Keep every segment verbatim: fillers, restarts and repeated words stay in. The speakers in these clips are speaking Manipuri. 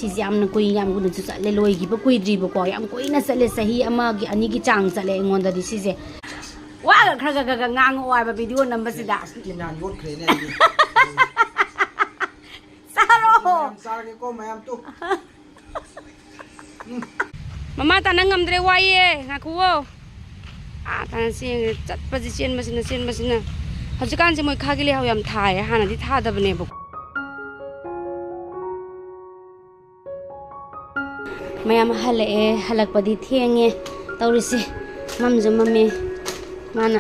ꯑꯩꯁꯦ ꯌꯥꯝꯅ ꯀꯨꯏ, ꯌꯥꯝ ꯀꯨꯏꯅꯁꯨ ꯆꯠꯂꯦ, ꯂꯣꯏꯈꯤꯕ ꯀꯨꯏꯗ꯭ꯔꯤꯕꯀꯣ, ꯌꯥꯝ ꯀꯨꯏꯅ ꯆꯠꯂꯦ, ꯆꯍꯤ ꯑꯃꯒꯤ ꯑꯅꯤꯒꯤ ꯆꯥꯡ ꯆꯠꯂꯦ ꯑꯩꯉꯣꯟꯗꯗꯤ ꯁꯤꯁꯦ꯫ ꯋꯥꯒ ꯈꯔ ꯈꯔ ꯈꯔ ꯈꯔ ꯉꯥꯡꯉꯛꯑꯣ ꯍꯥꯏꯕ ꯚꯤꯗꯤꯑꯣ ꯅꯝꯕꯁꯤꯗ꯫ ꯑꯁ, ꯇꯤꯟ ꯍꯥꯟ ꯌꯣꯠꯈ꯭ꯔꯦꯅꯦ ꯑꯩꯗꯤ꯫ ꯆꯥꯔꯣ꯫ ꯃꯌꯥꯝ ꯆꯥꯔꯒꯦꯀꯣ, ꯃꯌꯥꯝ ꯇꯨ꯫ ꯃꯃꯥ ꯇꯥꯅ ꯉꯝꯗ꯭ꯔꯦ, ꯋꯥꯏꯌꯦ, ꯉꯥꯏꯈꯨꯋꯣ꯫ ꯑꯥ ꯇꯥꯅ ꯆꯦꯟꯈ꯭ꯔꯦ꯫ ꯆꯠꯄꯁꯤ, ꯆꯦꯟꯕꯁꯤꯅ, ꯆꯦꯟꯕꯁꯤꯅ꯫ ꯍꯧꯖꯤꯛꯀꯥꯟꯁꯦ ꯃꯣꯏ ꯈꯥꯒꯤ ꯂꯩꯍꯥꯎ ꯌꯥꯝ ꯊꯥꯏꯌꯦ, ꯍꯥꯟꯅꯗꯤ ꯊꯥꯗꯕꯅꯦꯕꯀꯣ꯫ ꯃꯌꯥꯝ ꯍꯜꯂꯛꯑꯦ, ꯍꯜꯂꯛꯄꯗꯤ ꯊꯦꯡꯉꯦ ꯇꯧꯔꯤꯁꯦ, ꯃꯝꯁꯨ ꯃꯝꯃꯦ꯫ ꯃꯥꯅ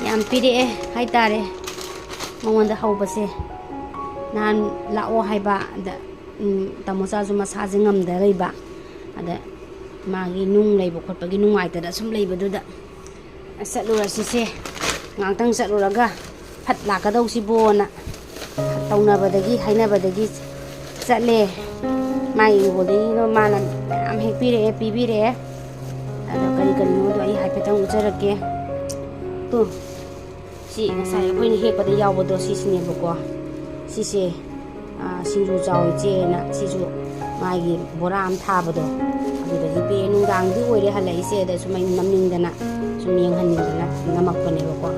ꯌꯥꯝ ꯄꯤꯔꯛꯑꯦ ꯍꯥꯏꯇꯥꯔꯦ꯫ ꯃꯉꯣꯟꯗ ꯍꯧꯕꯁꯦ ꯅꯍꯥꯟ ꯂꯥꯛꯑꯣ ꯍꯥꯏꯕ, ꯑꯗ ꯎꯝ, ꯇꯥꯃꯣꯆꯥꯁꯨ ꯃꯁꯥꯁꯦ ꯉꯝꯗ ꯂꯩꯕ, ꯑꯗ ꯃꯥꯒꯤ ꯅꯨꯡ ꯂꯩꯕ ꯈꯣꯠꯄꯒꯤ ꯅꯨꯡꯉꯥꯏꯇꯗ ꯁꯨꯝ ꯂꯩꯕꯗꯨꯗ, "ꯑꯁ, ꯆꯠꯂꯨꯔꯁꯤꯁꯦ, ꯉꯥꯛꯇꯪ ꯆꯠꯂꯨꯔꯒ ꯐꯠ ꯂꯥꯛꯀꯗꯧꯁꯤꯕꯣꯅ" ꯇꯧꯅꯕꯗꯒꯤ, ꯍꯥꯏꯅꯕꯗꯒꯤ ꯆꯠꯂꯦ꯫ ꯃꯥꯒꯤ ꯍꯤꯡꯒꯣꯜꯗꯒꯤꯗꯣ ꯃꯥꯅ ꯃꯌꯥꯝ ꯍꯦꯛꯄꯤꯔꯛꯑꯦ, ꯄꯤꯕꯤꯔꯛꯑꯦ꯫ ꯑꯗꯣ ꯀꯔꯤ ꯀꯔꯤꯅꯣꯗꯣ ꯑꯩ ꯍꯥꯏꯐꯦꯠꯇꯪ ꯎꯠꯆꯔꯛꯀꯦ꯫ ꯇꯨ, ꯁꯤ ꯉꯁꯥꯏ ꯑꯩꯈꯣꯏꯅ ꯍꯦꯛꯄꯗ ꯌꯥꯎꯕꯗꯣ ꯁꯤꯁꯤꯅꯦꯕꯀꯣ꯫ ꯁꯤꯁꯦ, ꯑꯥ, ꯁꯤꯡꯖꯨ ꯆꯥꯎ ꯏꯆꯦꯅ ꯁꯤꯁꯨ ꯃꯥꯒꯤ ꯕꯣꯔꯥ ꯑꯃ ꯊꯥꯕꯗꯣ, ꯑꯗꯨꯗꯒꯤ ꯄꯤꯔꯛꯑꯦ꯫ ꯅꯨꯡꯗꯥꯡꯗꯤ ꯑꯣꯏꯔꯦ ꯍꯜꯂꯛꯏꯁꯦ, ꯑꯗ ꯁꯨꯝ ꯑꯩ ꯅꯝꯅꯤꯡꯗꯅ, ꯁꯨꯝ ꯌꯦꯡꯍꯟꯅꯤꯡꯗꯅ ꯅꯝꯃꯛꯄꯅꯦꯕꯀꯣ꯫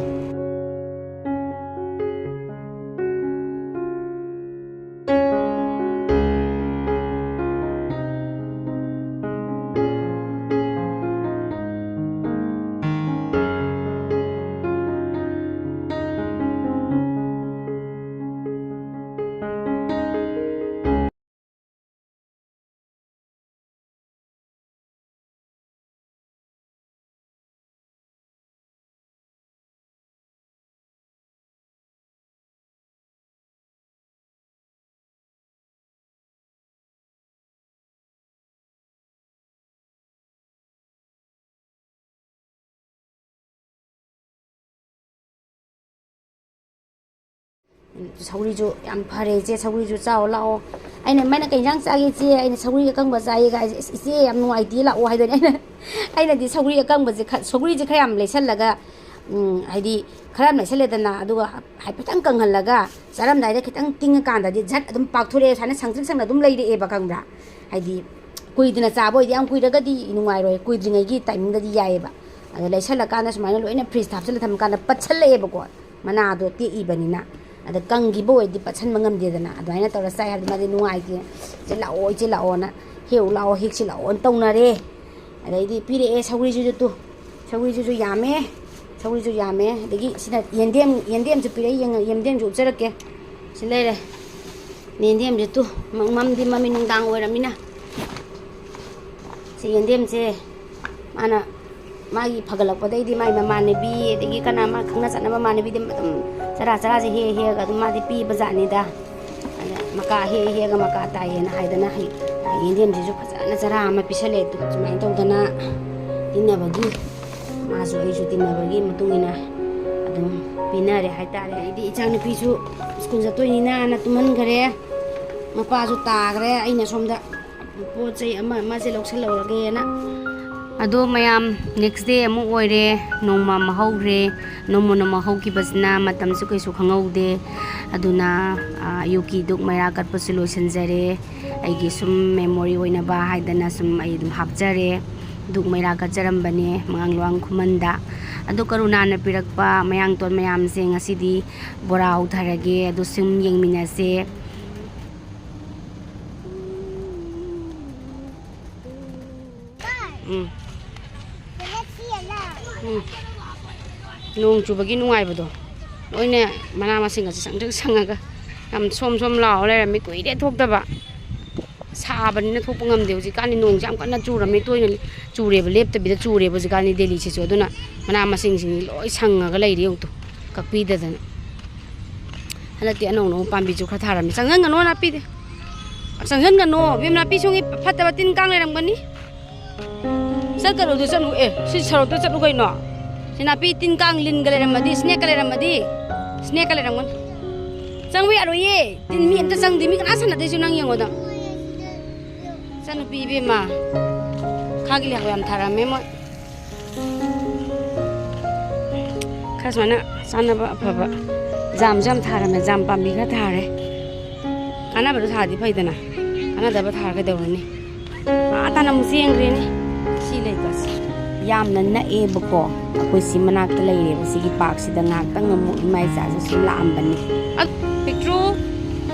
ꯁꯧꯒ꯭ꯔꯤꯁꯨ ꯌꯥꯝ ꯐꯔꯦ ꯏꯆꯦ, ꯁꯧꯒ꯭ꯔꯤꯁꯨ ꯆꯥꯎ ꯂꯥꯛꯑꯣ꯫ ꯑꯩꯅ, ꯃꯥꯅ "ꯀꯩ ꯏꯟꯖꯥꯡ ꯆꯥꯒꯦ ꯏꯆꯦ?" ꯑꯩꯅ, "ꯁꯧꯒ꯭ꯔꯤ ꯑꯀꯪꯕ ꯆꯥꯏꯌꯦ" ꯀꯥꯏꯁꯦ, "ꯏꯁ, ꯏꯆꯦ ꯌꯥꯝ ꯅꯨꯡꯉꯥꯏꯇꯦ, ꯂꯥꯛꯑꯣ" ꯍꯥꯏꯗꯣꯏꯅꯦ꯫ ꯑꯩꯅ, ꯑꯩꯅꯗꯤ ꯁꯧꯒ꯭ꯔꯤ ꯑꯀꯪꯕꯁꯦ ꯈ-, ꯁꯧꯒ꯭ꯔꯤꯁꯦ ꯈꯔ ꯌꯥꯝ ꯂꯩꯁꯜꯂꯒ ꯎꯝ, ꯍꯥꯏꯗꯤ ꯈꯔ ꯑꯃ ꯂꯩꯁꯜꯂꯦꯗꯅ, ꯑꯗꯨꯒ ꯍꯥꯏꯐꯦꯠꯇꯪ ꯀꯪꯍꯜꯂꯒ ꯆꯥꯔꯝꯗꯥꯏꯗ ꯈꯤꯇꯪ ꯇꯤꯡꯉꯀꯥꯟꯗꯗꯤ ꯖꯠ ꯑꯗꯨꯝ ꯄꯥꯛꯊꯣꯔꯛꯑꯦ, ꯁꯨꯃꯥꯏꯅ ꯁꯪꯇ꯭ꯔꯤꯛ ꯁꯪꯅ ꯑꯗꯨꯝ ꯂꯩꯔꯛꯑꯦꯕ, ꯈꯪꯕ꯭ꯔꯥ? ꯍꯥꯏꯗꯤ ꯀꯨꯏꯗꯅ ꯆꯥꯕ ꯑꯣꯏꯗꯤ, ꯌꯥꯝ ꯀꯨꯏꯔꯒꯗꯤ ꯅꯨꯡꯉꯥꯏꯔꯣꯏ, ꯀꯨꯏꯗ꯭ꯔꯤꯉꯩꯒꯤ ꯇꯥꯏꯃꯤꯡꯗꯗꯤ ꯌꯥꯏꯑꯕ꯫ ꯑꯗꯣ ꯂꯩꯁꯜꯂꯀꯥꯟꯗ ꯁꯨꯃꯥꯏꯅ ꯂꯣꯏꯅ ꯐ꯭ꯔꯤꯖꯇ ꯍꯥꯞꯆꯜꯂ ꯊꯝꯃꯀꯥꯟꯗ ꯄꯠꯁꯜꯂꯛꯑꯦꯕꯀꯣ, ꯃꯅꯥꯗꯣ ꯇꯦꯛꯏꯕꯅꯤꯅ꯫ ꯑꯗ ꯀꯪꯈꯤꯕ ꯑꯣꯏꯔꯗꯤ ꯄꯠꯁꯟꯕ ꯉꯝꯗꯦꯗꯅ, ꯑꯗꯨꯃꯥꯏꯅ ꯇꯧꯔ ꯆꯥꯏ ꯍꯥꯏꯕꯗꯤ ꯃꯥꯗꯤ ꯅꯨꯡꯉꯥꯏꯇꯦ꯫ "ꯏꯆꯦ ꯂꯥꯛꯑꯣ, ꯏꯆꯦ ꯂꯥꯛꯑꯣꯅ, ꯍꯦꯛꯎ ꯂꯥꯛꯑꯣ, ꯍꯦꯛꯁꯤ ꯂꯥꯛꯑꯣꯅ" ꯇꯧꯅꯔꯦ꯫ ꯑꯗꯩꯗꯤ ꯄꯤꯔꯛꯑꯦ ꯁꯧꯒ꯭ꯔꯤꯁꯤꯁꯨ ꯇꯨ, ꯁꯧꯒ꯭ꯔꯤꯁꯤꯁꯨ ꯌꯥꯝꯃꯦ꯫ ꯁꯧꯒ꯭ꯔꯤꯁꯨ ꯌꯥꯝꯃꯦ꯫ ꯑꯗꯒꯤ ꯁꯤꯅ ꯌꯦꯟꯗꯦꯝ, ꯌꯦꯟꯗꯦꯝꯁꯨ ꯄꯤꯔꯛꯏ, ꯌꯦꯡꯉ-, ꯌꯦꯟꯗꯦꯝꯁꯨ ꯎꯞꯆꯔꯛꯀꯦ꯫ ꯁꯤ ꯂꯩꯔꯦ꯫ ꯌꯦꯟꯗꯦꯝꯁꯦ ꯇꯨ, ꯃꯝꯗꯤ ꯃꯝꯃꯤ, ꯅꯨꯡꯗꯥꯡ ꯑꯣꯏꯔꯝꯃꯤꯅ꯫ ꯁꯤ ꯌꯦꯟꯗꯦꯝꯁꯦ ꯃꯥꯅ, ꯃꯥꯒꯤ ꯐꯒꯠꯂꯛꯄꯗꯩꯗꯤ ꯃꯥꯒꯤ ꯃꯃꯥꯟꯅꯕꯤ, ꯑꯗꯒꯤ ꯀꯅꯥ, ꯃꯥ ꯈꯪꯅ ꯆꯠꯅꯕ ꯃꯃꯥꯟꯅꯕꯤꯗꯤ ꯑꯗꯨꯝ ꯆꯔꯥ ꯆꯔꯥꯁꯦ ꯍꯦꯛ ꯍꯦꯛꯑꯒ ꯑꯗꯨꯝ ꯃꯥꯗꯤ ꯄꯤꯕ ꯖꯥꯠꯅꯤꯗ꯫ ꯑꯗ ꯃꯀꯥ ꯍꯦꯛ ꯍꯦꯛꯑꯒ ꯃꯀꯥ ꯇꯥꯏꯌꯦꯅ ꯍꯥꯏꯗꯅ ꯍꯩ-, ꯌꯦꯟꯗꯦꯝꯁꯤꯁꯨ ꯐꯖꯅ ꯆꯔꯥ ꯑꯃ ꯄꯤꯁꯜꯂꯦ꯫ ꯑꯗꯨ ꯁꯨꯃꯥꯏꯅ ꯇꯧꯗꯅ ꯇꯤꯟꯅꯕꯒꯤ, ꯃꯥꯁꯨ ꯑꯩꯁꯨ ꯇꯤꯟꯅꯕꯒꯤ ꯃꯇꯨꯡ ꯏꯟꯅ ꯑꯗꯨꯝ ꯄꯤꯅꯔꯦ ꯍꯥꯏꯇꯥꯔꯦ꯫ ꯑꯩꯗꯤ ꯏꯆꯥꯅꯨꯄꯤꯁꯨ ꯁ꯭ꯀꯨꯜ ꯆꯠꯇꯣꯏꯅꯤꯅ ꯇꯨꯝꯍꯟꯈꯔꯦ, ꯃꯄꯥꯁꯨ ꯇꯥꯈ꯭ꯔꯦ, ꯑꯩꯅ ꯁꯣꯝꯗ ꯄꯣꯠ ꯆꯩ ꯑꯃ ꯑꯃꯁꯦ ꯂꯧꯁꯜꯍꯧꯔꯒꯦꯅ꯫ ꯑꯗꯣ ꯃꯌꯥꯝ, next day ꯑꯃꯨꯛ ꯑꯣꯏꯔꯦ, ꯅꯣꯡꯃ ꯑꯃ ꯍꯧꯈ꯭ꯔꯦ꯫ ꯅꯣꯡꯃ ꯅꯣꯡꯃ ꯍꯧꯈꯤꯕꯁꯤꯅ ꯃꯇꯝꯁꯨ ꯀꯩꯁꯨ ꯈꯪꯍꯧꯗꯦ꯫ ꯑꯗꯨꯅ, ꯑ, ꯑꯌꯨꯛꯀꯤ ꯙꯨꯛ ꯃꯩꯔꯥ ꯀꯠꯄꯁꯨ ꯂꯣꯏꯁꯤꯟꯖꯔꯦ꯫ ꯑꯩꯒꯤ ꯁꯨꯝ memory ꯑꯣꯏꯅꯕ ꯍꯥꯏꯗꯅ ꯁꯨꯝ ꯑꯩ ꯑꯗꯨꯝ ꯍꯥꯞꯆꯔꯦ꯫ ꯙꯨꯛ ꯃꯩꯔꯥ ꯀꯠꯆꯔꯝꯕꯅꯦ ꯃꯉꯥꯡ ꯂꯨꯋꯥꯡ ꯈꯨꯃꯟꯗ꯫ ꯑꯗꯣ ꯀꯔꯨꯅꯥꯅ ꯄꯤꯔꯛꯄ ꯃꯌꯥꯡꯇꯣꯟ ꯃꯌꯥꯝꯁꯦ ꯉꯁꯤꯗꯤ ꯕꯣꯔꯥ ꯍꯧꯊꯔꯒꯦ꯫ ꯑꯗꯨ ꯁꯨꯝ ꯌꯦꯡꯃꯤꯟꯅꯁꯦ꯫ ꯎꯝ꯫ ꯎꯝ꯫ ꯅꯣꯡ ꯆꯨꯕꯒꯤ ꯅꯨꯡꯉꯥꯏꯕꯗꯣ꯫ ꯂꯣꯏꯅ ꯃꯅꯥ ꯃꯁꯤꯡ ꯑꯁꯤ ꯁꯪꯇ꯭ꯔꯤꯛ ꯁꯪꯉꯒ ꯌꯥꯝ ꯁꯣꯝ ꯁꯣꯝ ꯂꯥꯎꯔ ꯂꯩꯔꯝꯃꯤ꯫ ꯀꯨꯏꯔꯦ ꯊꯣꯛꯇꯕ꯫ ꯁꯥꯕꯅꯤꯅ ꯊꯣꯛꯄ ꯉꯝꯗꯦ꯫ ꯍꯧꯖꯤꯛꯀꯥꯟꯗꯤ ꯅꯣꯡꯁꯦ ꯌꯥꯝ ꯀꯟꯅ ꯆꯨꯔꯝꯃꯤ, ꯇꯣꯏꯅ ꯆꯨꯔꯦꯕ, ꯂꯦꯞꯇꯕꯤꯗ ꯆꯨꯔꯦꯕ ꯍꯧꯖꯤꯛꯀꯥꯟꯗꯤ ꯗꯦꯜꯂꯤꯁꯤꯁꯨ꯫ ꯑꯗꯨꯅ ꯃꯅꯥ ꯃꯁꯤꯡꯁꯤꯡꯁꯤ ꯂꯣꯏ ꯁꯪꯉꯒ ꯂꯩꯔꯦ ꯌꯦꯡꯉꯨ ꯇꯨ, ꯀꯛꯄꯤꯗꯗꯅ꯫ ꯍꯟꯗꯛꯇꯤ ꯑꯅꯧ ꯑꯅꯧꯕ ꯄꯥꯝꯕꯤꯁꯨ ꯈꯔ ꯊꯥꯔꯝꯃꯤ꯫ ꯆꯪꯁꯟꯒꯅꯣ ꯅꯥꯄꯤꯗꯤ꯫ ꯆꯪꯁꯟꯒꯅꯣ ꯏꯕꯦꯝ, ꯅꯥꯄꯤ ꯁꯣꯝꯒꯤ ꯐꯠꯇꯕ ꯇꯤꯟ ꯀꯥꯡ ꯂꯩꯔꯝꯒꯅꯤ꯫ ꯆꯠꯀꯅꯨ, ꯑꯗꯨ ꯆꯠꯂꯨ꯫ ꯑꯦ, ꯁꯤ ꯁꯣꯔꯣꯛꯇ ꯆꯠꯂꯨ ꯀꯩꯅꯣ꯫ ꯁꯤ ꯅꯥꯄꯤ ꯇꯤꯟ ꯀꯥꯡ ꯂꯤꯟꯒ ꯂꯩꯔꯝꯃꯗꯤ, snakeꯀ ꯂꯩꯔꯝꯃꯗꯤ, snakeꯀ ꯂꯩꯔꯝꯒꯅꯤ꯫ ꯆꯪꯕ ꯌꯥꯔꯣꯏꯌꯦ꯫ ꯇꯤꯟ ꯃꯤ ꯑꯝꯇ ꯆꯪꯗꯦ꯫ ꯃꯤ ꯀꯅꯥ ꯁꯥꯟꯅꯗꯣꯏꯁꯨ ꯅꯪ ꯌꯦꯡꯉꯣꯗ꯫ ꯏꯆꯥꯅꯨꯄꯤ ꯏꯕꯦꯝꯃ꯫ ꯈꯥꯒꯤ ꯂꯩꯍꯥꯎ ꯌꯥꯝ ꯊꯥꯔꯝꯃꯦ ꯃꯣꯏ꯫ ꯁꯨꯃꯥꯏꯅ ꯆꯥꯅꯕ ꯑꯐꯕ ꯖꯥꯝꯁꯨ ꯌꯥꯝ ꯊꯥꯔꯝꯃꯦ, ꯖꯥꯝ ꯄꯥꯝꯕꯤ ꯈꯔ ꯊꯥꯔꯦ꯫ ꯀꯥꯟꯅꯕꯗꯣ ꯊꯥꯔꯗꯤ ꯐꯩꯗꯅ, ꯀꯥꯟꯅꯗꯕ ꯊꯥꯔ ꯀꯩꯗꯧꯔꯨꯅꯤ? ꯑꯥ ꯇꯥꯅ ꯑꯃꯨꯛ ꯆꯦꯟꯈ꯭ꯔꯦꯅꯦ꯫ ꯁꯤ ꯂꯩꯕꯁꯦ ꯌꯥꯝꯅ ꯅꯛꯑꯦꯕꯀꯣ, ꯑꯩꯈꯣꯏ ꯁꯤ ꯃꯅꯥꯛꯇ ꯂꯩꯔꯦꯕ꯫ ꯁꯤꯒꯤ ꯄꯥꯔꯛꯁꯤꯗ ꯉꯥꯏꯍꯥꯛꯇꯪ ꯑꯃꯨꯛ ꯏꯃꯥ ꯏꯆꯥꯁꯦ ꯁꯨꯝ ꯂꯥꯛꯑꯝꯕꯅꯤ꯫ ꯑ, ꯄꯤꯛꯇ꯭ꯔꯨ,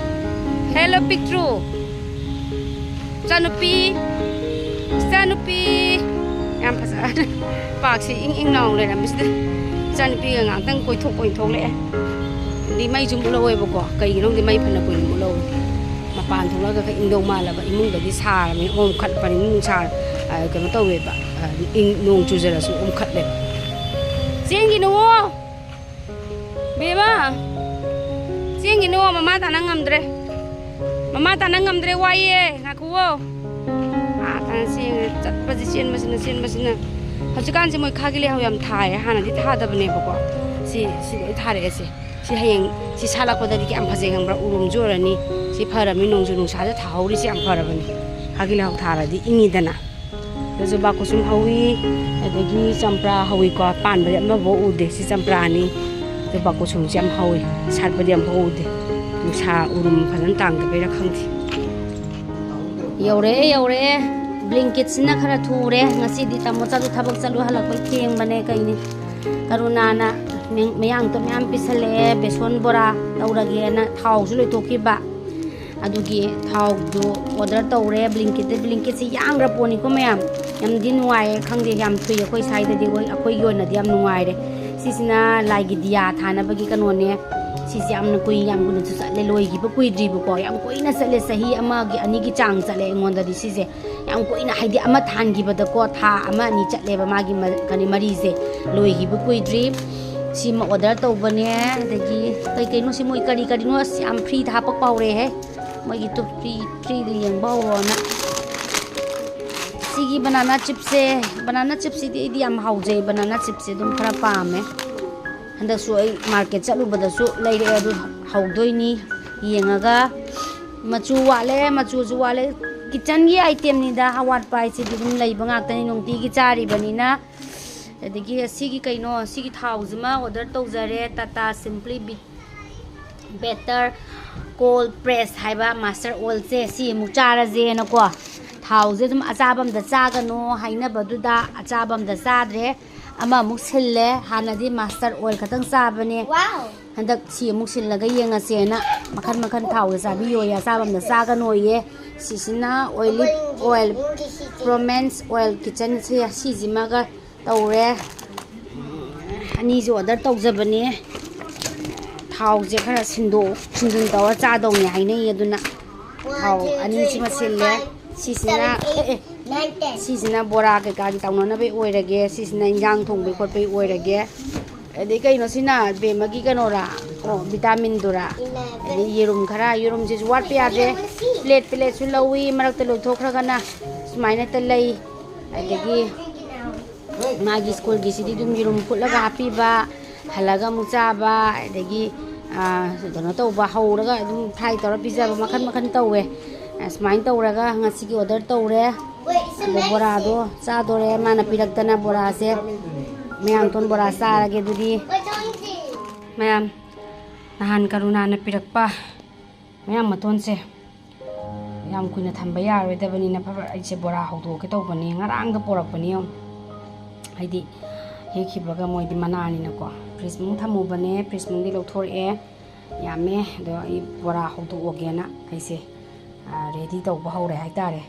ꯍꯦꯜꯂꯣ ꯄꯤꯛꯇ꯭ꯔꯨ, ꯏꯆꯥꯅꯨꯄꯤ, ꯏꯆꯥꯅꯨꯄꯤ꯫ ꯌꯥꯝ ꯐꯖ꯫ ꯄꯥꯔꯛꯁꯤ ꯏꯪ ꯏꯪ ꯂꯥꯎ ꯂꯩꯔꯝꯕꯁꯤꯗ ꯏꯆꯥꯅꯨꯄꯤꯒ ꯉꯥꯛꯇꯪ ꯀꯣꯏꯊꯣꯛ ꯀꯣꯏꯊꯣꯛꯂꯛꯑꯦ꯫ ꯑꯗꯩ ꯃꯩꯁꯨ ꯃꯨꯠꯍꯧꯋꯦꯕꯀꯣ, ꯀꯩꯒꯤꯅꯣ ꯈꯪꯗꯦ, ꯃꯩ ꯐꯅ ꯀꯨꯏꯅ ꯃꯨꯠꯍꯧꯋꯦ꯫ ꯃꯄꯥꯟ ꯊꯣꯛꯂꯒ ꯈꯔ ꯏꯪꯗꯧ ꯃꯥꯜꯂꯕ, ꯏꯃꯨꯡꯗꯗꯤ ꯁꯥꯔꯕꯅꯤꯅ ꯑꯣꯝꯈꯠꯄꯅꯤ, ꯅꯨꯡꯁꯥ, ꯑ, ꯀꯩꯅꯣ ꯇꯧꯋꯦꯕ, ꯑ, ꯏꯪ-, ꯅꯣꯡ ꯆꯨꯖꯔꯁꯨ ꯑꯣꯝꯈꯠꯂꯦꯕ꯫ ꯆꯦꯟꯒꯤꯅꯨꯋꯣ! ꯕꯦꯝꯃ! ꯆꯦꯟꯒꯤꯅꯨꯋꯣ, ꯃꯃꯥ ꯇꯥꯅ ꯉꯝꯗ꯭ꯔꯦ꯫ ꯃꯃꯥ ꯇꯥꯅ ꯉꯝꯗ꯭ꯔꯦ, ꯋꯥꯏꯌꯦ, ꯉꯥꯏꯈꯨꯋꯣ꯫ ꯑꯥ ꯇꯥꯅ ꯆꯦꯟꯒ꯭ꯔꯦ, ꯆꯠꯄꯁꯤ ꯆꯦꯟꯕꯁꯤꯅ, ꯆꯦꯟꯕꯁꯤꯅ꯫ ꯍꯧꯖꯤꯛꯀꯥꯟꯁꯦ ꯃꯣꯏ ꯈꯥꯒꯤ ꯂꯩꯍꯥꯎ ꯌꯥꯝ ꯊꯥꯏꯌꯦ, ꯍꯥꯟꯅꯗꯤ ꯊꯥꯗꯕꯅꯦꯕꯀꯣ꯫ ꯁꯤ, ꯁꯤ ꯂꯣꯏ ꯊꯥꯔꯛꯑꯦ ꯁꯦ꯫ ꯁꯤ ꯍꯌꯦꯡ ꯁꯤ ꯁꯥꯠꯂꯛꯄꯗꯗꯤ ꯀꯌꯥꯝ ꯐꯖꯩ ꯈꯪꯕ꯭ꯔꯥ? ꯎꯔꯨꯝꯁꯨ ꯑꯣꯏꯔꯅꯤ꯫ ꯁꯤ ꯐꯔꯕꯅꯤ, ꯅꯣꯡꯖꯨ ꯅꯨꯡꯁꯥꯁꯦ ꯊꯥꯍꯧꯔꯤꯁꯦ ꯌꯥꯝ ꯐꯔꯕꯅꯤ꯫ ꯈꯥꯒꯤ ꯂꯩꯍꯥꯎ ꯊꯥꯔꯗꯤ ꯏꯪꯉꯤꯗꯅ꯫ ꯑꯗ ꯖꯨꯕꯥ ꯀꯨꯁꯨꯝ ꯍꯧꯏ, ꯑꯗꯒꯤ ꯆꯝꯄ꯭ꯔꯥ ꯍꯧꯏꯀꯣ꯫ ꯄꯥꯟꯕꯗꯤ ꯑꯃꯐꯥꯎ ꯎꯗꯦ꯫ ꯁꯤ ꯆꯝꯄ꯭ꯔꯥꯅꯤ꯫ ꯖꯨꯕꯥ ꯀꯨꯁꯨꯝꯁꯦ ꯌꯥꯝ ꯍꯧꯏ, ꯁꯥꯠꯄꯗꯤ ꯑꯃꯐꯥꯎ ꯎꯗꯦ꯫ ꯅꯨꯡꯁꯥ ꯎꯔꯨꯝ ꯐꯖꯅ ꯇꯥꯡꯗꯕꯩꯔꯥ ꯈꯪꯗꯦ꯫ ꯌꯧꯔꯛꯑꯦ, ꯌꯧꯔꯛꯑꯦ꯫ ꯕ꯭ꯂꯤꯡꯀꯤꯠꯁꯤꯅ ꯈꯔ ꯊꯨꯔꯦ꯫ ꯉꯁꯤꯗꯤ ꯇꯥꯃꯣ ꯆꯥꯁꯨ ꯊꯕꯛ ꯆꯠꯂꯨ, ꯍꯜꯂꯛꯄꯩ ꯊꯦꯡꯕꯅꯦ꯫ ꯀꯩꯅꯤ, ꯀꯔꯨꯅꯥꯅ ꯃꯌꯥꯡꯇꯣ ꯃꯌꯥꯝ ꯄꯤꯁꯜꯂꯛꯑꯦ꯫ ꯕꯦꯁꯣꯟ ꯕꯣꯔꯥ ꯇꯧꯔꯒꯦꯅ ꯊꯥꯎꯁꯨ ꯂꯣꯏꯊꯣꯛꯈꯤꯕ꯫ ꯑꯗꯨꯒꯤ ꯊꯥꯎꯗꯨ order ꯇꯧꯔꯦ ꯕ꯭ꯂꯤꯡꯀꯤꯠꯇ꯫ ꯕ꯭ꯂꯤꯡꯀꯤꯠꯁꯤ ꯌꯥꯝꯈ꯭ꯔ ꯄꯣꯠꯅꯤꯀꯣ ꯃꯌꯥꯝ꯫ ꯌꯥꯝꯗꯤ ꯅꯨꯡꯉꯥꯏꯌꯦ, ꯈꯪꯗꯦ, ꯌꯥꯝ ꯊꯨꯏ꯫ ꯑꯩꯈꯣꯏ ꯁ꯭ꯋꯥꯏꯗꯗꯤ, ꯑꯩꯈꯣꯏ, ꯑꯩꯈꯣꯏꯒꯤ ꯑꯣꯏꯅꯗꯤ ꯌꯥꯝ ꯅꯨꯡꯉꯥꯏꯔꯦ꯫ ꯁꯤꯁꯤꯅ ꯂꯥꯏꯒꯤ ꯗꯤꯌꯥ ꯊꯥꯅꯕꯒꯤ ꯀꯩꯅꯣꯅꯦ꯫ ꯁꯤꯁꯦ ꯌꯥꯝꯅ ꯀꯨꯏ-, ꯌꯥꯝ ꯀꯨꯏꯅꯁꯨ ꯆꯠꯂꯦ, ꯂꯣꯏꯈꯤꯕ ꯀꯨꯏꯗ꯭ꯔꯤꯕꯀꯣ꯫ ꯌꯥꯝ ꯀꯨꯏꯅ ꯆꯠꯂꯦ, ꯆꯍꯤ ꯑꯃꯒꯤ ꯑꯅꯤꯒꯤ ꯆꯥꯡ ꯆꯠꯂꯦ ꯑꯩꯉꯣꯟꯗꯗꯤ ꯁꯤꯁꯦ꯫ ꯌꯥꯝ ꯀꯨꯏꯅ, ꯍꯥꯏꯗꯤ ꯑꯃ ꯊꯥꯟꯈꯤꯕꯗꯀꯣ ꯊꯥ ꯑꯃ ꯑꯅꯤ ꯆꯠꯂꯦꯕ ꯃꯥꯒꯤ ꯃ-, ꯀꯔꯤ, ꯃꯔꯤꯁꯦ꯫ ꯂꯣꯏꯈꯤꯕ ꯀꯨꯏꯗ꯭ꯔꯤ꯫ ꯁꯤꯃ order ꯇꯧꯕꯅꯦ꯫ ꯑꯗꯒꯤ ꯀꯩ ꯀꯩꯅꯣ ꯁꯤ ꯃꯣꯏ ꯀꯔꯤ ꯀꯔꯤꯅꯣ, ꯑꯁ, ꯌꯥꯝ freeꯗ ꯍꯥꯞꯄꯛꯄ ꯍꯧꯔꯦꯍꯦ꯫ ꯃꯣꯏꯒꯤ ꯇꯨ free, freeꯗ ꯌꯦꯡꯕ ꯍꯧꯔꯣꯅ꯫ ꯁꯤꯒꯤ banana chipꯁꯦ, banana chipꯁꯤꯗꯤ ꯑꯩꯗꯤ ꯌꯥꯝ ꯍꯥꯎꯖꯩ꯫ Banana chipꯁꯦ ꯑꯗꯨꯝ ꯈꯔ ꯄꯥꯝꯃꯦ꯫ ꯍꯟꯗꯛꯁꯨ ꯑꯩ market ꯆꯠꯂꯨꯕꯗꯁꯨ ꯂꯩꯔꯛꯑꯦ꯫ ꯑꯗꯨ ꯍꯧꯗꯣꯏꯅꯤ ꯌꯦꯡꯉꯒ꯫ ꯃꯆꯨ ꯋꯥꯠꯂꯦ, ꯃꯆꯨꯁꯨ ꯋꯥꯠꯂꯦ꯫ Kitchenꯒꯤ itemꯅꯤꯗ, ꯑꯋꯥꯠꯄ ꯍꯥꯏꯁꯤꯗꯤ ꯑꯗꯨꯝ ꯂꯩꯕ ꯉꯥꯛꯇꯅꯤ, ꯅꯨꯡꯇꯤꯒꯤ ꯆꯥꯔꯤꯕꯅꯤꯅ꯫ ꯑꯗꯒꯤ ꯑꯁꯤꯒꯤ ꯀꯩꯅꯣ, ꯁꯤꯒꯤ ꯊꯥꯎꯁꯤꯃ ꯑꯣꯔꯗꯔ ꯇꯧꯖꯔꯦ, ꯇꯥꯇꯥ ꯁꯤꯝꯄ꯭ꯂꯤ ꯕꯤꯠ ꯕꯦꯇꯔ ꯀꯣꯜ ꯄ꯭ꯔꯦꯁ ꯍꯥꯏꯕ ꯃꯥꯁꯇꯔ ꯑꯣꯏꯜꯁꯦ, ꯁꯤ ꯑꯃꯨꯛ ꯆꯥꯔꯁꯦꯅꯀꯣ꯫ ꯊꯥꯎꯁꯦ ꯑꯗꯨꯝ ꯑꯆꯥꯕ ꯑꯝꯗ ꯆꯥꯒꯅꯣ ꯍꯥꯏꯅꯕꯗꯨꯗ ꯑꯆꯥꯕ ꯑꯝꯗ ꯆꯥꯗ꯭ꯔꯦ꯫ ꯑꯃꯃꯨꯛ ꯁꯤꯜꯂꯦ꯫ ꯍꯥꯟꯅꯗꯤ ꯃꯥꯁꯇꯔ ꯑꯣꯏꯜ ꯈꯛꯇꯪ ꯆꯥꯕꯅꯦ꯫ ꯍꯟꯗꯛ ꯁꯤ ꯑꯃꯨꯛ ꯁꯤꯜꯂꯒ ꯌꯦꯡꯉꯁꯦꯅ꯫ ꯃꯈꯟ ꯃꯈꯟ ꯊꯥꯎꯁꯦ ꯆꯥꯕꯤꯌꯣꯌꯦ, ꯑꯆꯥꯕ ꯑꯝꯗ ꯆꯥꯒꯅꯣꯌꯦ꯫ ꯁꯤꯁꯤꯅ ꯑꯣꯏꯂꯤꯞ ꯑꯣꯏꯜ, ꯄ꯭ꯔꯣꯃꯦꯟꯁ ꯑꯣꯏꯜ ꯀꯤꯠꯆꯟꯁꯦ, ꯁꯤꯁꯤꯃꯒ ꯇꯧꯔꯦ꯫ ꯑꯅꯤꯁꯨ ꯑꯣꯔꯗꯔ ꯇꯧꯖꯕꯅꯦ꯫ ꯊꯥꯎꯁꯦ ꯈꯔ ꯁꯤꯟꯗꯣꯛ ꯁꯤꯟꯖꯤꯟ ꯇꯧꯔ ꯆꯥꯗꯧꯅꯦ ꯍꯥꯏꯅꯩ꯫ ꯑꯗꯨꯅ ꯊꯥꯎ ꯑꯅꯤꯁꯤꯃ ꯁꯤꯜꯂꯦ꯫ ꯁꯤꯁꯤꯅ ꯑꯦ, ꯑꯦ, ꯁꯤꯁꯤꯅ ꯕꯣꯔꯥ ꯀꯩꯀꯥꯒꯤ ꯇꯧꯅꯅꯕꯩ ꯑꯣꯏꯔꯒꯦ꯫ ꯁꯤꯁꯤꯅ ꯏꯟꯖꯥꯡ ꯊꯣꯡꯕꯩ ꯈꯣꯠꯄꯩ ꯑꯣꯏꯔꯒꯦ꯫ ꯑꯗꯩ ꯀꯩꯅꯣ ꯁꯤꯅ ꯕꯦꯝꯃꯒꯤ ꯀꯩꯅꯣꯔꯥ? ꯑꯣ, ꯚꯤꯇꯥꯃꯤꯟꯗꯨꯔꯥ? ꯑꯗꯩ ꯌꯦꯔꯨꯝ ꯈꯔ, ꯌꯦꯔꯨꯝꯁꯤꯁꯨ ꯋꯥꯠꯄ ꯌꯥꯗꯦ꯫ ꯄ꯭ꯂꯦꯠ ꯄ꯭ꯂꯦꯠꯁꯨ ꯂꯧꯋꯤ, ꯃꯔꯛꯇ ꯂꯣꯏꯊꯣꯛꯈ꯭ꯔꯒꯅ ꯁꯨꯃꯥꯏꯅ ꯍꯦꯛꯇ ꯂꯩ꯫ ꯑꯗꯒꯤ ꯃꯥꯒꯤ ꯁ꯭ꯀꯨꯜꯒꯤꯁꯤꯗꯤ ꯑꯗꯨꯝ ꯌꯦꯔꯨꯝ ꯐꯨꯠꯂꯒ ꯍꯥꯞꯄꯤꯕ, ꯍꯜꯂꯒ ꯑꯃꯨꯛ ꯆꯥꯕ, ꯑꯗꯒꯤ, ꯑꯥ, ꯀꯩꯅꯣ ꯇꯧꯕ, ꯍꯧꯔꯒ ꯑꯗꯨꯝ ꯐ꯭ꯔꯥꯏ ꯇꯧꯔ ꯄꯤꯖꯕ, ꯃꯈꯟ ꯃꯈꯟ ꯇꯧꯋꯦ꯫ ꯑꯁꯨꯃꯥꯏꯅ ꯇꯧꯔꯒ ꯉꯁꯤꯒꯤ ꯑꯣꯔꯗꯔ ꯇꯧꯔꯦ꯫ ꯑꯗꯣ ꯕꯣꯔꯥꯗꯣ ꯆꯥꯗꯣꯔꯦ꯫ ꯃꯥꯅ ꯄꯤꯔꯛꯇꯅ ꯕꯣꯔꯥꯁꯦ, ꯃꯌꯥꯡꯇꯣꯟ ꯕꯣꯔꯥ ꯆꯥꯔꯒꯦ꯫ ꯑꯗꯨꯗꯤ ꯃꯌꯥꯝ, ꯅꯍꯥꯟ ꯀꯔꯨꯅꯥꯅ ꯄꯤꯔꯛꯄ ꯃꯌꯥꯡ ꯃꯇꯣꯟꯁꯦ ꯌꯥꯝ ꯀꯨꯏꯅ ꯊꯝꯕ ꯌꯥꯔꯣꯏꯗꯕꯅꯤꯅ ꯐꯕ ꯑꯩꯁꯦ ꯕꯣꯔꯥ ꯍꯧꯗꯣꯛꯀꯦ ꯇꯧꯕꯅꯤ꯫ ꯉꯔꯥꯡꯗ ꯄꯣꯔꯛꯄꯅꯤ ꯌꯦꯡꯉꯨ꯫ ꯍꯥꯏꯗꯤ ꯍꯦꯛꯈꯤꯕꯒ ꯃꯣꯏꯗꯤ ꯃꯅꯥꯅꯤꯅꯀꯣ꯫ ꯐ꯭ꯔꯤꯖ ꯃꯅꯨꯡ ꯊꯝꯃꯨꯕꯅꯦ, ꯐ꯭ꯔꯤꯖ ꯃꯅꯨꯡꯗꯤ ꯂꯧꯊꯣꯔꯛꯑꯦ꯫ ꯌꯥꯝꯃꯦ꯫ ꯑꯗꯣ ꯑꯩ ꯕꯣꯔꯥ ꯍꯧꯗꯣꯛꯑꯒꯦꯅ ꯑꯩꯁꯦ, ꯑ, ꯔꯦꯗꯤ ꯇꯧꯕ ꯍꯧꯔꯦ ꯍꯥꯏꯇꯥꯔꯦ꯫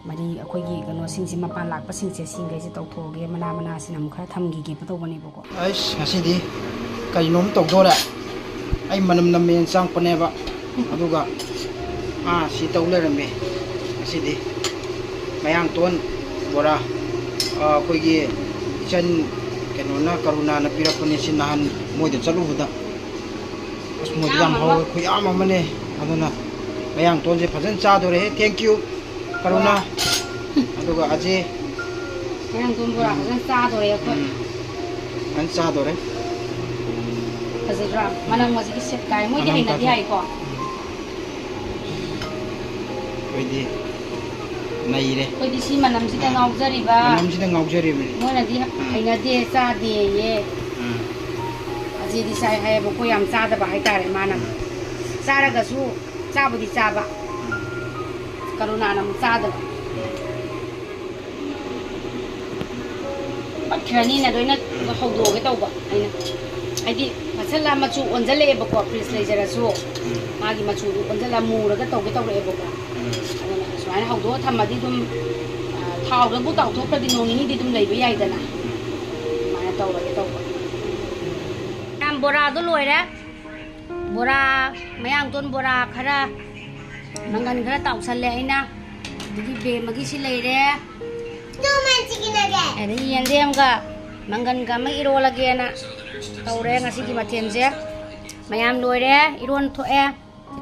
ꯃꯔꯤ ꯑꯩꯈꯣꯏꯒꯤ ꯀꯩꯅꯣꯁꯤꯡꯁꯦ, ꯃꯄꯥꯟ ꯂꯥꯛꯄꯁꯤꯡꯁꯦ, ꯁꯤꯡꯈꯩꯁꯦ ꯇꯧꯊꯣꯛꯑꯒꯦ, ꯃꯅꯥ ꯃꯅꯥꯁꯤꯅ ꯑꯃꯨꯛ ꯈꯔ ꯊꯝꯈꯤꯒꯦꯕ ꯇꯧꯕꯅꯦꯕꯀꯣ꯫ ꯑꯩꯁ, ꯉꯁꯤꯗꯤ ꯀꯔꯤꯅꯣꯝ ꯇꯧꯗꯣꯔꯦ꯫ ꯑꯩ ꯃꯅꯝ ꯅꯝꯃꯦꯅ ꯆꯪꯉꯛꯄꯅꯦꯕ꯫ ꯑꯗꯨꯒ, ꯑꯥ, ꯁꯤ ꯇꯧ ꯂꯩꯔꯝꯃꯦ꯫ ꯉꯁꯤꯗꯤ ꯃꯌꯥꯡꯇꯣꯟ ꯕꯣꯔꯥ, ꯑꯥ, ꯑꯩꯈꯣꯏꯒꯤ ꯏꯆꯟ ꯀꯩꯅꯣꯅ, ꯀꯔꯨꯅꯥꯅ ꯄꯤꯔꯛꯄꯅꯦ꯫ ꯁꯤ ꯅꯍꯥꯟ ꯃꯣꯏꯗ ꯆꯠꯂꯨꯕꯗ, ꯑꯁ, ꯃꯣꯏꯗꯤ ꯌꯥꯝ ꯍꯥꯎꯋꯦ, ꯈꯨꯌꯥꯝ ꯑꯃꯅꯦ꯫ ꯑꯗꯨꯅ ꯃꯌꯥꯡꯇꯣꯟꯁꯦ ꯐꯖꯅ ꯆꯥꯗꯣꯔꯦꯍꯦ꯫ Thank you, ꯀꯔꯨꯅꯥ꯫ ꯑꯗꯨꯒ ꯑꯖꯦ꯫ ꯃꯌꯥꯡꯇꯣꯟ ꯕꯣꯔꯥ ꯐꯖꯅ ꯆꯥꯗꯣꯔꯦ ꯑꯩꯈꯣꯏ꯫ ꯎꯝ꯫ ꯐꯖꯅ ꯆꯥꯗꯣꯔꯦ꯫ ꯐꯖꯗ꯭ꯔꯥ? ꯃꯅꯝ ꯑꯁꯤꯒꯤ ꯁꯦꯠ ꯀꯥꯏ꯫ ꯃꯣꯏꯗꯤ ꯃꯅꯝ ꯍꯩꯅꯗꯦ ꯀꯥꯏ꯫ ꯍꯥꯏꯀꯣ? ꯎꯝ꯫ ꯑꯩꯈꯣꯏꯗꯤ ꯅꯩꯔꯦ꯫ ꯑꯩꯈꯣꯏꯗꯤ ꯁꯤ ꯃꯅꯝꯁꯤꯗ ꯉꯥꯎꯖꯔꯤꯕ꯫ ꯃꯅꯝꯁꯤꯗ ꯉꯥꯎꯖꯔꯤꯕꯅꯤ꯫ ꯃꯣꯏꯅꯗꯤ ꯎꯝ꯫ ꯍꯩꯅꯗꯦ, ꯆꯥꯗꯦꯌꯦ꯫ ꯎꯝ꯫ ꯑꯁꯤꯗꯤ ꯆꯥꯏ ꯍꯥꯏꯌꯦꯕꯀꯣ, ꯌꯥꯝ ꯆꯥꯗꯕ ꯍꯥꯏꯇꯥꯔꯦ ꯃꯥꯅ꯫ ꯎꯝ꯫ ꯆꯥꯔꯒꯁꯨ ꯆꯥꯕꯨꯗꯤ ꯆꯥꯕ꯫ ꯎꯝ꯫ ꯀꯔꯨꯅꯥꯅ ꯑꯃꯨꯛ ꯆꯥꯗꯕ꯫ ꯎꯝ꯫ ꯄꯠꯈ꯭ꯔꯅꯤꯅ ꯂꯣꯏꯅ ꯎꯝ꯫ ꯍꯧꯗꯣꯛꯑꯒꯦ ꯇꯧꯕ ꯑꯩꯅ꯫ ꯍꯥꯏꯗꯤ ꯃꯁꯂꯥ ꯃꯆꯨ ꯑꯣꯟꯁꯤꯜꯂꯛꯑꯦꯕꯀꯣ, ꯐ꯭ꯔꯤꯖ ꯎꯝ꯫ ꯂꯩꯖꯔꯁꯨ꯫ ꯎꯝ꯫ ꯃꯥꯒꯤ ꯃꯆꯨꯗꯨ ꯑꯣꯟꯁꯤꯜꯂ ꯃꯨꯔꯒ ꯇꯧꯒꯦ ꯇꯧꯔꯛꯑꯦꯕꯀꯣ꯫ ꯎꯝ꯫ ꯑꯗꯨꯅ ꯁꯨꯃꯥꯏꯅ ꯍꯧꯗꯣꯛꯑ ꯊꯝꯃꯗꯤ ꯑꯗꯨꯝ, ꯑ, ꯊꯥꯎꯗꯕꯨ ꯇꯥꯎꯊꯣꯛꯈ꯭ꯔꯗꯤ ꯅꯣꯡ ꯅꯤꯅꯤꯗꯤ ꯑꯗꯨꯝ ꯂꯩꯕ ꯌꯥꯏꯗꯅ꯫ ꯎꯝ꯫ ꯑꯗꯨꯃꯥꯏꯅ ꯇꯧꯔꯒꯦ ꯇꯧꯕ꯫ ꯃꯌꯥꯝ ꯕꯣꯔꯥꯗꯣ ꯂꯣꯏꯔꯦ꯫ ꯕꯣꯔꯥ, ꯃꯌꯥꯡꯇꯣꯟ ꯕꯣꯔꯥ ꯈꯔ, ꯃꯪꯒꯟ ꯈꯔ ꯇꯥꯎꯁꯜꯂꯦ ꯑꯩꯅ꯫ ꯑꯗꯒꯤ ꯕꯦꯝꯃꯒꯤꯁꯤ ꯂꯩꯔꯦ꯫ ꯑꯗꯒꯤ ꯌꯦꯟꯗꯦꯝꯒ ꯃꯪꯒꯟꯒ ꯑꯃ ꯏꯔꯣꯜꯂꯒꯦꯅ ꯇꯧꯔꯦ ꯉꯁꯤꯒꯤ ꯃꯊꯦꯜꯁꯦ꯫ ꯃꯌꯥꯝ ꯂꯣꯏꯔꯦ, ꯏꯔꯣꯟ ꯊꯣꯛꯑꯦ꯫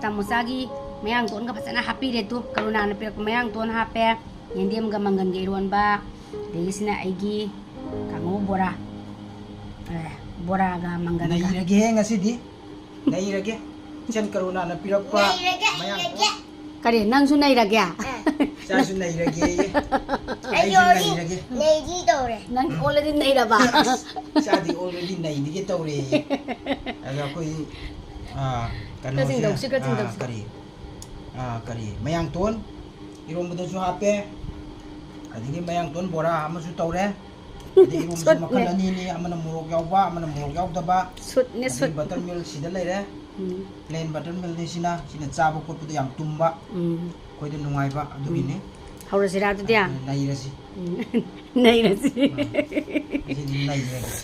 ꯇꯥꯃꯣꯆꯥꯒꯤ ꯃꯌꯥꯡꯇꯣꯟꯒ ꯐꯖꯅ ꯍꯥꯞꯄꯤꯔꯦ ꯇꯨ꯫ ꯀꯔꯨꯅꯥꯅ ꯄꯤꯔꯛꯄ ꯃꯌꯥꯡꯇꯣꯟ ꯍꯥꯞꯄꯦ꯫ ꯌꯦꯟꯗꯦꯝꯒ ꯃꯪꯒꯟꯒ ꯏꯔꯣꯟꯕ꯫ ꯑꯗꯒꯤ ꯁꯤꯅ ꯑꯩꯒꯤ ꯀꯥꯡꯉꯧ ꯕꯣꯔꯥ꯫ ꯑꯦ, ꯕꯣꯔꯥꯒ ꯃꯪꯒꯟꯒ꯫ ꯅꯩꯔꯒꯦꯍꯦ ꯉꯁꯤꯗꯤ꯫ ꯅꯩꯔꯒꯦ꯫ ꯏꯆꯟ ꯀꯔꯨꯅꯥꯅ ꯄꯤꯔꯛꯄ ꯅꯩꯔꯒꯦ, ꯃꯌꯥꯡ ꯅꯩꯔꯒꯦ꯫ ꯀꯔꯤ, ꯅꯪꯁꯨ ꯅꯩꯔꯒꯦ? ꯑꯥ꯫ ꯏꯆꯥꯁꯨ ꯅꯩꯔꯒꯦꯌꯦ꯫ ꯑꯩꯁꯨ ꯑꯩꯁꯨ already ꯅꯩꯔꯒꯦ꯫ ꯅꯩꯔꯤ ꯇꯧꯔꯦ꯫ ꯅꯪ already ꯅꯩꯔꯕ? ꯏꯆꯥꯗꯤ already ꯅꯩꯔꯒꯦ ꯇꯧꯔꯦꯌꯦ꯫ ꯑꯗꯣ ꯑꯩꯈꯣꯏ, ꯑꯥ, ꯈꯔ ꯀꯩꯅꯣꯁꯦ, ꯆꯤꯡꯗꯧꯁꯤ, ꯈꯔ ꯑꯥ, ꯆꯤꯡꯗꯧꯁꯤ꯫ ꯀꯔꯤ? ꯑꯥ, ꯀꯔꯤ? ꯃꯌꯥꯡꯇꯣꯟ ꯏꯔꯣꯝꯕꯗꯁꯨ ꯍꯥꯞꯄꯦ꯫ ꯑꯗꯒꯤ ꯃꯌꯥꯡꯇꯣꯟ ꯕꯣꯔꯥ ꯑꯃꯁꯨ ꯇꯧꯔꯦ꯫ ꯑꯗꯩ ꯏꯔꯣꯝꯕꯁꯨ ꯁꯨꯠꯅꯦ꯫ ꯃꯈꯜ ꯑꯅꯤꯅꯤ, ꯑꯃꯅ ꯃꯣꯔꯣꯛ ꯌꯥꯎꯕ, ꯑꯃꯅ ꯃꯣꯔꯣꯛ ꯌꯥꯎꯗꯕ꯫ ꯁꯨꯠꯅꯦ, ꯑꯗꯒꯤ ꯁꯨꯠ꯫ Butter milk ꯁꯤꯗ ꯂꯩꯔꯦ꯫ ꯎꯝ꯫ Plain butter milkꯅꯤ ꯁꯤꯅ, ꯁꯤꯅ ꯆꯥꯕ ꯈꯣꯠꯄꯗ ꯌꯥꯝ ꯇꯨꯝꯕ, ꯎꯝ꯫ ꯑꯩꯈꯣꯏꯗ ꯅꯨꯡꯉꯥꯏꯕ, ꯑꯗꯨꯒꯤꯅꯤ꯫ ꯎꯝ꯫ ꯍꯧꯔꯁꯤꯔꯥ ꯑꯗꯨꯗꯤ? ꯑꯗꯨꯅ ꯅꯩꯔꯁꯤ꯫ ꯎꯝ꯫ ꯅꯩꯔꯁꯤ꯫ ꯑꯥ꯫ ꯉꯁꯤꯗꯤ ꯅꯩꯔꯒꯦ꯫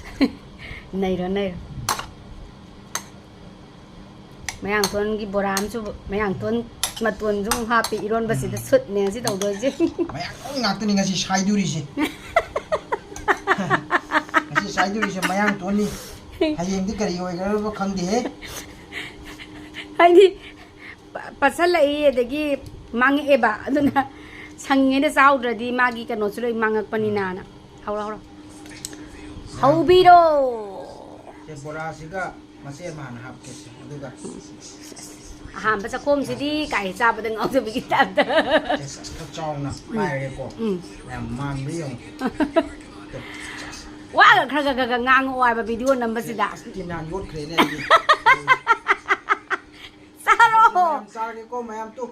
ꯅꯩꯔꯣ, ꯅꯩꯔꯣ꯫ ꯃꯌꯥꯡꯇꯣꯟꯒꯤ ꯕꯣꯔꯥ ꯑꯃꯁꯨ, ꯃꯌꯥꯡꯇꯣꯟ ꯃꯇꯣꯟꯁꯨ ꯑꯃꯨꯛ ꯍꯥꯞꯄꯤ꯫ ꯏꯔꯣꯟꯕꯁꯤꯗ ꯎꯝ꯫ ꯁꯨꯠꯅꯦ ꯁꯤ ꯇꯧꯗꯣꯏꯁꯦ꯫ ꯃꯌꯥꯡꯇꯣꯟ ꯉꯥꯛꯇꯅꯤ ꯉꯁꯤ ꯁꯥꯏꯗꯣꯔꯤꯁꯦ꯫ ꯉꯁꯤ ꯁꯥꯏꯗꯣꯔꯤꯁꯦ ꯃꯌꯥꯡꯇꯣꯟꯅꯤ꯫ ꯍꯌꯦꯡꯗꯤ ꯀꯔꯤ ꯑꯣꯏꯒꯗꯕ ꯈꯪꯗꯦꯍꯦ꯫ ꯍꯥꯏꯗꯤ ꯄ-, ꯄꯠꯁꯜꯂꯛꯏ, ꯑꯗꯒꯤ ꯃꯥꯡꯉꯛꯑꯦꯕ꯫ ꯑꯗꯨꯅ ꯁꯪꯉꯤꯉꯩꯗ ꯆꯥꯍꯧꯗ꯭ꯔꯗꯤ ꯃꯥꯒꯤ ꯀꯩꯅꯣꯁꯨ ꯂꯣꯏ ꯃꯥꯡꯉꯛꯄꯅꯤꯅꯅ꯫ ꯍꯧꯔꯣ, ꯍꯧꯔꯣ꯫ ꯍꯧꯕꯤꯔꯣ꯫ ꯁꯦ, ꯕꯣꯔꯥꯁꯤꯒ ꯃꯆꯦꯠ ꯑꯃ ꯍꯥꯟꯅ ꯍꯥꯞꯀꯦꯁꯦ, ꯑꯗꯨꯒ ꯑꯍꯥꯟꯕ ꯆꯥꯛꯈꯣꯝꯁꯤꯗꯤ ꯀꯥꯏ ꯆꯥꯕꯗ ꯉꯥꯎꯖꯕꯒꯤ ꯇꯥꯏꯞꯇ꯫ ꯈꯔ ꯆꯥꯎꯅ ꯄꯥꯏꯔꯦꯀꯣ꯫ ꯎꯝ꯫ ꯌꯥꯝ ꯃꯥꯟꯕ ꯌꯦꯡꯉꯨ꯫ ꯋꯥꯒ ꯈꯔ ꯈꯔ ꯈꯔ ꯈꯔ ꯉꯥꯡꯉꯛꯑꯣ ꯍꯥꯏꯕ ꯚꯤꯗꯤꯑꯣ ꯅꯝꯕꯁꯤꯗ꯫ ꯇꯤꯟ ꯍꯥꯟ ꯌꯣꯠꯈ꯭ꯔꯦꯅꯦ ꯑꯩꯗꯤ꯫ ꯆꯥꯔꯣ꯫ ꯃꯌꯥꯝ ꯆꯥꯔꯒꯦꯀꯣ ꯃꯌꯥꯝ ꯇꯨ꯫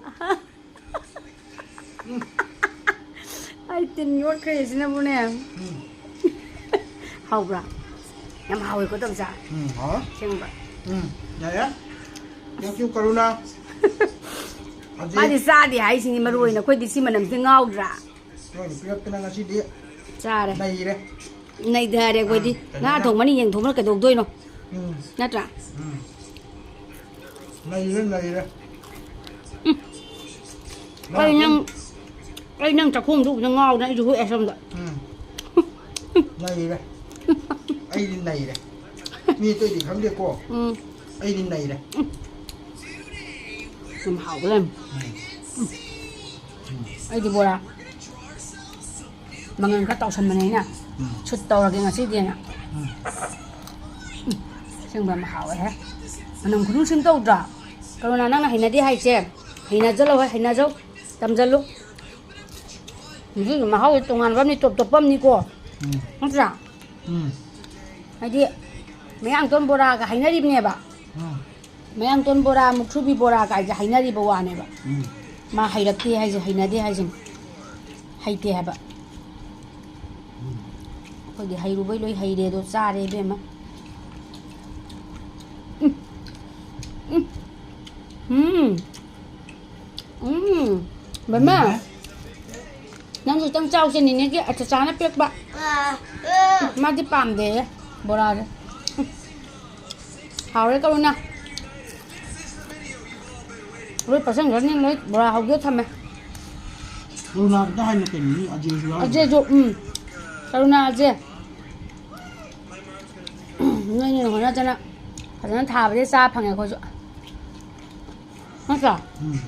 ꯑꯩ ꯇꯤꯟ ꯌꯣꯠꯈ꯭ꯔꯦ ꯁꯤꯅꯕꯨꯅꯦ꯫ ꯎꯝ꯫ ꯍꯥꯎꯕ꯭ꯔꯥ? ꯌꯥꯝ ꯍꯥꯎꯋꯦꯀꯣ ꯇꯝꯆꯥ꯫ ꯎꯝ ꯍꯥꯎ꯫ ꯑꯁꯦꯡꯕ꯫ ꯎꯝ ꯌꯥꯔꯦ꯫ Thank you ꯀꯔꯨꯅꯥ꯫ ꯑꯗꯤ ꯃꯥꯗꯤ ꯆꯥꯗꯦ ꯍꯥꯏꯁꯤꯅꯤ ꯃꯔꯨ ꯑꯣꯏꯅ꯫ ꯑꯩꯈꯣꯏꯗꯤ ꯁꯤ ꯃꯅꯝꯁꯦ ꯉꯥꯎꯗ꯭ꯔꯥ? ꯅꯣꯏꯅ ꯄꯤꯔꯛꯇꯅ ꯉꯁꯤꯗꯤ ꯆꯥꯔꯦ꯫ ꯅꯩꯔꯦ꯫ ꯅꯩꯊꯔꯦ ꯑꯩꯈꯣꯏꯗꯤ꯫ ꯑꯥ, ꯉꯥ ꯀꯩꯅꯣꯅ꯫ ꯊꯣꯡꯕꯅꯤ ꯌꯦꯟ ꯊꯣꯡꯕꯅ ꯀꯩꯗꯧꯗꯣꯏꯅꯣ? ꯎꯝ ꯅꯠꯇ꯭ꯔꯥ? ꯎꯝ꯫ ꯅꯩꯔꯦ ꯅꯩꯔꯦ꯫ ꯑꯩ ꯅꯪ ꯑꯩ ꯅꯪ ꯆꯥꯛꯈꯣꯝꯗꯨ ꯎꯕꯗ ꯉꯥꯎꯗꯅ ꯑꯩꯁꯨ ꯍꯨꯛꯑꯦ ꯁꯣꯝꯗ꯫ ꯎꯝ꯫ ꯅꯩꯔꯦ꯫ ꯑꯩꯗꯤ ꯅꯩꯔꯦ꯫ ꯃꯤ ꯑꯇꯩꯗꯤ ꯈꯪꯗꯦꯀꯣ꯫ ꯎꯝ꯫ ꯑꯩꯗꯤ ꯅꯩꯔꯦ꯫ ꯌꯥꯝ ꯍꯥꯎꯕ ꯂꯩꯔꯝꯃꯦ꯫ ꯎꯝ꯫ ꯑꯩꯗꯤ ꯕꯣꯔꯥ ꯃꯪꯒꯟ ꯈꯔ ꯇꯥꯎꯁꯟꯕꯅꯦ ꯑꯩꯅ꯫ ꯎꯝ꯫ ꯁꯨꯠ ꯇꯧꯔꯒꯦ ꯉꯁꯤꯗꯤꯅ꯫ ꯎꯝ꯫ ꯑꯁꯦꯡꯕ ꯌꯥꯝ ꯍꯥꯎꯋꯦꯍꯦ꯫ ꯃꯅꯝ ꯈꯨꯅꯨꯡ ꯁꯤꯝ ꯇꯧꯗ꯭ꯔꯣ? ꯀꯔꯨꯅꯥ, ꯅꯪꯅ ꯍꯩꯅꯗꯦ ꯍꯥꯏꯁꯦ ꯍꯩꯅꯖꯜꯂꯣ, ꯍꯣꯏ, ꯍꯩꯅꯖꯧ, ꯇꯝꯖꯜꯂꯨ꯫ ꯍꯧꯖꯤꯛ ꯃꯍꯥꯎ ꯇꯣꯉꯥꯟꯕ ꯑꯃꯅꯤ, ꯇꯣꯞ ꯇꯣꯞꯄ ꯑꯃꯅꯤꯀꯣ꯫ ꯎꯝ꯫ ꯅꯠꯇ꯭ꯔꯥ? ꯎꯝ꯫ ꯍꯥꯏꯗꯤ ꯃꯌꯥꯡꯇꯣꯟ ꯕꯣꯔꯥꯒ ꯍꯥꯏꯅꯔꯤꯕꯅꯦꯕ꯫ ꯎꯝ꯫ ꯃꯌꯥꯡꯇꯣꯟ ꯕꯣꯔꯥ, ꯃꯨꯛꯊ꯭ꯔꯨꯕꯤ ꯕꯣꯔꯥ ꯀꯥꯏꯁꯦ ꯍꯥꯏꯅꯔꯤꯕ ꯋꯥꯅꯦꯕ꯫ ꯎꯝ꯫ ꯃꯥ ꯍꯩꯔꯛꯇꯦ ꯍꯥꯏꯁꯦ, ꯍꯩꯅꯗꯦ ꯍꯥꯏꯁꯤꯅꯤ꯫ ꯍꯩꯇꯦ ꯍꯥꯏꯕ꯫ ꯑꯩꯈꯣꯏꯗꯤ ꯍꯩꯔꯨꯕꯩ ꯂꯣꯏ ꯍꯩꯔꯦ ꯑꯗꯣ, ꯆꯥꯔꯦ ꯏꯕꯦꯝꯃ꯫ ꯎꯝ꯫ ꯎꯝ꯫ ꯎꯝ꯫ ꯎꯝ꯫ ꯕꯦꯝꯃ꯫ ꯅꯪꯁꯨ ꯈꯤꯇꯪ ꯆꯥꯎꯁꯦ, ꯅꯤꯅꯦꯒꯤ ꯑꯆꯥꯆꯥꯅ ꯄꯤꯔꯛꯄ꯫ ꯃꯥꯗꯤ ꯄꯥꯝꯗꯦꯌꯦ ꯕꯣꯔꯥꯁꯦ꯫ ꯍꯥꯎꯔꯦ ꯀꯔꯨꯅꯥ꯫ ꯂꯣꯏ ꯄꯠꯁꯟꯈ꯭ꯔꯅꯤ, ꯂꯣꯏ ꯕꯣꯔꯥ ꯍꯧꯒꯦ ꯊꯝꯃꯦ꯫ ꯀꯔꯨꯅꯥ ꯈꯤꯇꯪ ꯍꯥꯏꯅ ꯀꯩꯅꯣ, ꯃꯤ ꯑꯖꯦꯁꯨ ꯌꯥꯎꯔꯤ꯫ ꯑꯖꯦꯁꯨ, ꯎꯝ꯫ ꯀꯔꯨꯅꯥ ꯑꯖꯦ꯫ ꯅꯣꯏꯅ ꯍꯣꯠꯅꯖꯅ ꯐꯖꯅ ꯊꯥꯕꯗꯤ ꯆꯥ ꯐꯪꯉꯦ ꯑꯩꯈꯣꯏꯁꯨ꯫ ꯅꯠꯇ꯭ꯔꯣ? ꯎꯝ꯫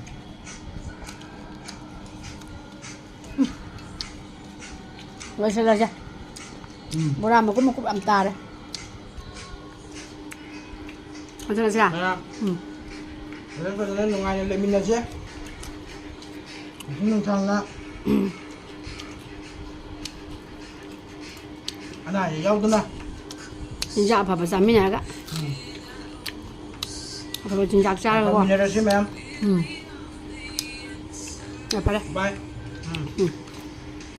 ꯂꯣꯏꯁꯤꯜꯂꯁꯦ꯫ ꯎꯝ꯫ ꯕꯣꯔꯥ ꯃꯀꯨꯞ ꯃꯀꯨꯞ ꯌꯥꯝ ꯇꯥꯔꯦ꯫ ꯂꯣꯏꯁꯤꯜꯂꯁꯤꯔꯥ? ꯀꯌꯥ? ꯎꯝ꯫ ꯐꯖꯅ ꯐꯖꯅ ꯅꯨꯡꯉꯥꯏꯅ ꯂꯩꯃꯤꯟꯅꯁꯦ꯫ ꯅꯨꯡꯊꯤꯜ ꯅꯨꯡꯁꯥꯡꯅ ꯑꯅꯥ ꯑꯌꯦꯛ ꯌꯥꯎꯗꯅ꯫ ꯆꯤꯟꯖꯥꯛ ꯑꯐꯕ ꯆꯥꯃꯤꯟꯅꯔꯒ꯫ ꯎꯝ꯫ ꯑꯐꯕ ꯆꯤꯟꯖꯥꯛ ꯆꯥꯔꯒꯀꯣ꯫ ꯇꯧꯃꯤꯟꯅꯔꯁꯤ ꯃꯌꯥꯝ꯫ ꯎꯝ꯫ ꯌꯥꯝ ꯐꯔꯦ꯫ ꯕꯥꯏ꯫ ꯎꯝ꯫ ꯎꯝ꯫